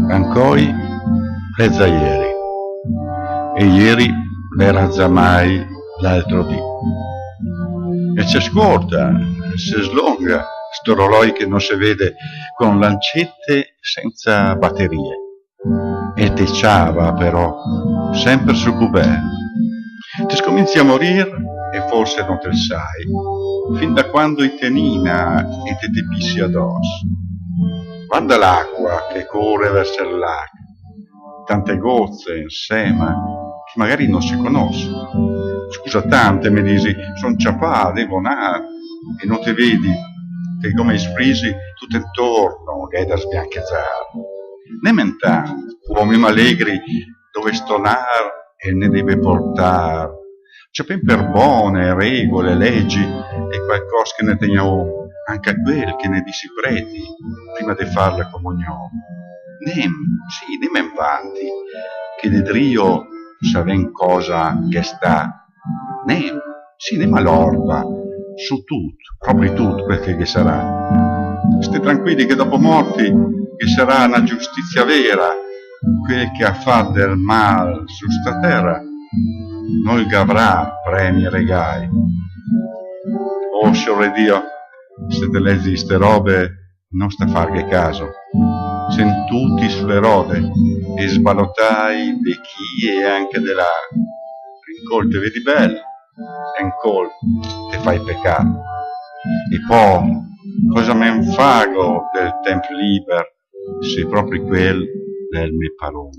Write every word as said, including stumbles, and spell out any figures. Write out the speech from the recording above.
Ancoi l'è zà ieri, e ieri l'era zamai l'altro dì. E se scórta, se slonga, st'oroloi che no se vede, con lancette senza batterie. E te ciava, però, semper sul cubert. Te scominzi a morir, e forse no te 'l sai, fin da quando i te nina e te te pissi ados. Varda l'acqua che core verso el lac, tante gozze insema, che magari no se conos. Scusa tante, me disi, son ciapà, devo nar, e no te vedi che come i sfrisi tut intorno gh'è da sbianchezar. Né mentan, uomi malegri, dove sto nar el ne deve portar. Ciapem per bone regole, legi e qualcos che ne tegna om, anca quel che ne disi preti prima de far la comunion. Nem, sì, nem en vanti, che de drio savem cosa ghe sta. Nem, sì, nem a l'orba, su tut, propri tut quel che ghe sarà. Sté tranquilli che dopo morti ghe sarà na giustizia vera, quel che ha fat del mal su sta terra no 'l gh'avrà premi e regai. Oh, Signor Dio, se te lezi ste robe, no sta farghe caso. Sem tuti su le rode e sbalotai de chi e anca de là. En col te vedi bel, en col te fai pecà. E po, cosa me 'n fago del temp liber, se propri quel l'è el me paron?